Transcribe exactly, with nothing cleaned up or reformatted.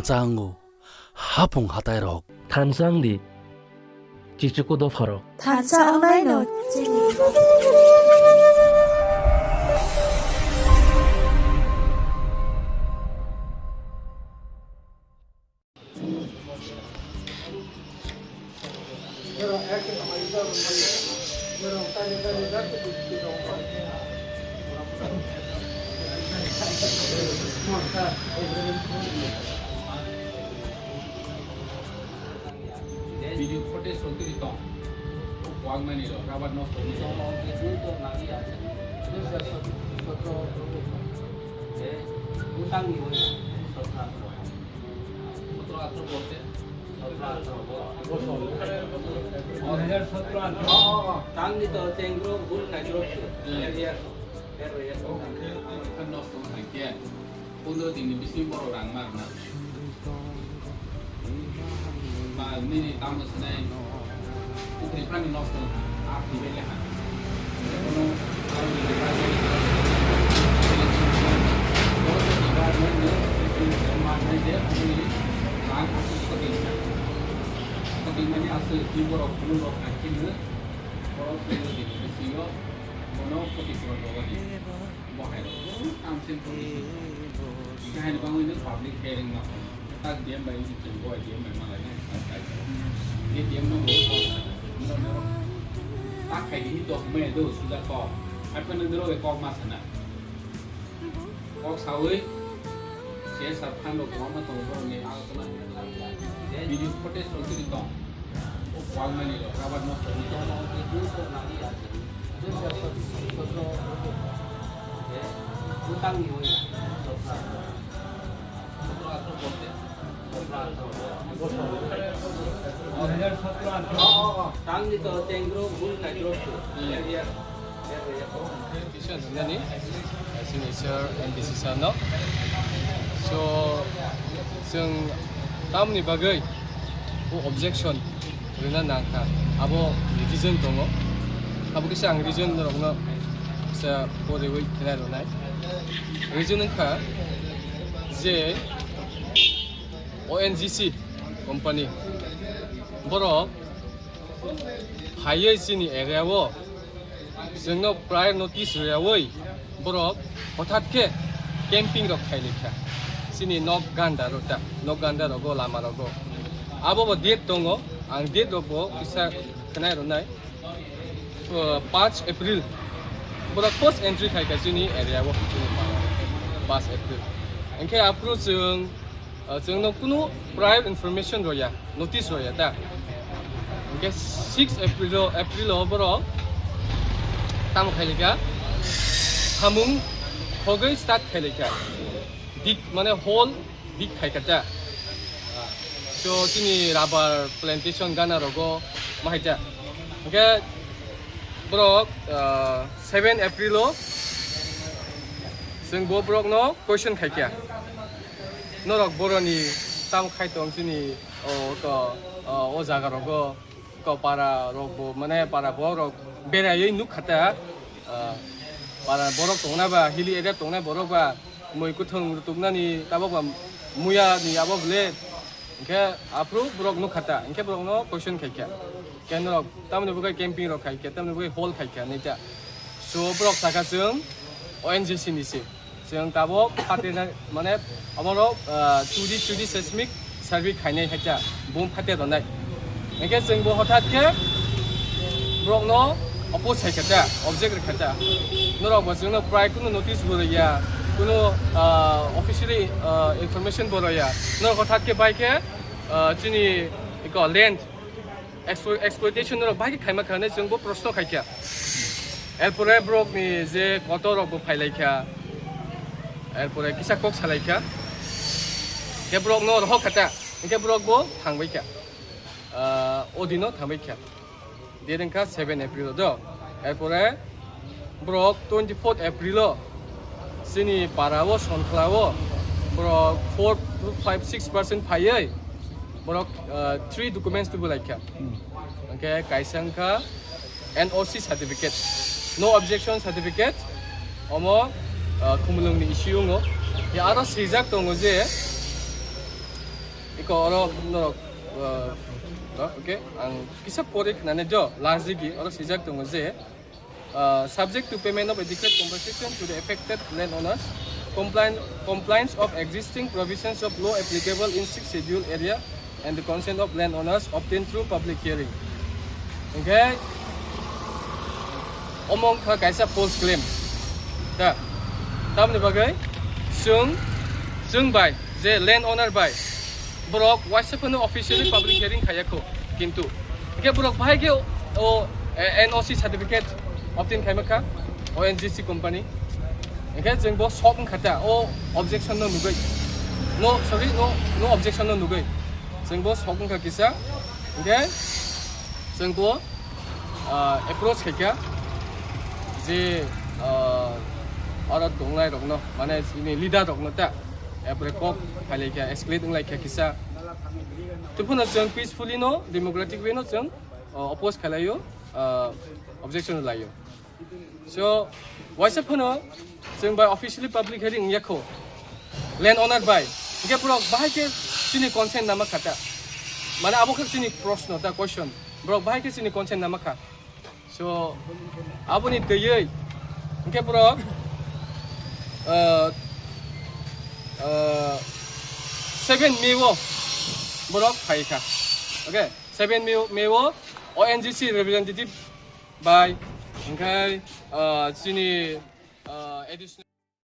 chango, hapung hatairok. Thansa wng di, chichuku dopharok. Thansa wngnaino chini. Video footage rok twi tong. Wak mani rok, rabar nosto wngwi tong. Butang ni wngya. Sotro atro bolte. Sotro atro bol. Tang ni to chengro bul kajro. Hmm. Area. Area. Kan nosto wngkha khe. Pondro din ni bisingo borok rang ma rwna. Ba nini tamo sinai pukhri pani nosto wngkha, a twi bai lekha. Kono rang aswk khotimani aswk twi borok phunuk rok hai kheno borok pondro din ni bisingo bono khoti phuran rwmani. Bo hai rok, tam sim tong di. Hingke hai ni bangwi no public hearing ma kong. Tak D M bai ni chwng bo D M bai ma lai nai, tak kai. Ni D M no bo kok sana. Tak kai di dos mai do suja kok. Hai pa nang ro kok ma sana. Kok sawi, se sa phan rok bo ma tong bo ni ang tong na. Video footage rok twi tong. Wal mani rok, rabar nosto wngwi tong. Tang ni to chengro bul kajro. Hmm. Teacher nani, sini sir, M D C sir no. So, chwng tamni bagwi bo objection rwna nangkha, abo reason tongo. Abo kisa ang reason rokno kisa poriwi khnai rwnai. Reason wngkha je O N G C company borok phaiwi chini area o chwngno prior notice rwyawi borok hothat khe camping rok khai laikha chini nok ganda rok ta, nok ganda rogo, lama rogo. Abo bo date tongo, ang date rok bo kisa khnai rwnai. Uh, panch April borok first entry khaikha chini area o, chini paro, panch April. Hingkhe aphuru chwng Uh, chwngno kunu prior information rwya, notice rwya ta. Hingke six April o, April o borok tamo khailika, samung khogwi start khailika, dik mane hole dik khaika ta. So chini rubber plantation gana rogo mahaita. Hingke borok, uh, seven April o chwng bo borokno question khaikha. Norok boroni tam khai tong chini o to, o, o jaga rogo to para rok bo mane para borok rok beraiwi nuk khata, ah, para borok tongna ba hilly area tongnai borok ba mui kuthung rutuknani tabok ba muya ni abo bole hingke aphuru borok nuk khata hingke borok no question khaikha ke norok tamni bagwi camping rok khaikha tamni bagwi hole khaikha neta so borok saka chwng O N G C ni se. Chwng tabok phatirnai, mane, oborok, ah, two D, three D seismic survey khainai hai kha, bum phatir rwnai. Hingkhe chwng bo hothat khe borokno oppose hai kha ta, object rwkha ta. Norok bo chwngno prai kunu notice bo rwya, kunu, ah, officially, ah, information bo rwya. Norok hothat khe bai khe, ah, chini eko land explo-, exploitation rok bai khe khaima kha hinwi chwng bo proshno khai kha. Erpore borok ni je kotor rok bo phai lai kha. Erpore kisa kok salai kha. Khe borok no rohor kha ta. Hingkhe borok bo thang bai kha. Ah, o dino thang bai kha. Date wngkha seven April o do. Erpore borok twenty fourth April o chini para o Sonkla o borok four to five, six percent phaiwi borok, ah, three documents tubu lai kha. Hmm. Hingkhe kaisa wngkha N O C certificate, no objection certificate, omo, ah, Khumulwng ni issue wngo. Ya aro swijak tongo je Iko oro norok, uh, no, okay, ang kisa pori khnani jo, last digi oro sijak tongo je, uh, subject to payment of adequate compensation to the affected landowners, compliance, compliance of existing provisions of law applicable in sixth schedule area and the consent of landowners obtained through public hearing. Okay? Omo wngkha kaisa false claim. Da. Tamni bagwi chwng, chwng bai, je land owner bai, borok waisa phano officially public hearing khaiya kho, kintu hingke borok bahai khe o, eh, N O C certificate obtain khaima kha, O N G C company. Hingke chwng bo sok wngkha ta, o objection no nugwi. No, sorry, no, no objection no nugwi. Chwng bo sok wngkha kisa. Hingke chwng bo ah, approach khaikha je, ah, oro tongnai rokno, mane chini leader rokno ta, apre kok phailaikha, escalate wnglaikha kisa. Tei phano chwng peacefully no, democratic way no chwng, ah, oppose khailaio, ah, objection laio. So, waisa phano chwng bai officially public hearing wngya kho, land owner bai. Hingke borok bahai khe chini consent nama kha ta. Mane abo khe chini proshno ta, question. Borok bahai khe chini consent nama kha. So, aboni twiwi hingke borok, uh, uh, seven May o borok phai kha. Okay, seven May, May o O N G C representative bai, hingke, uh, chini, uh, additional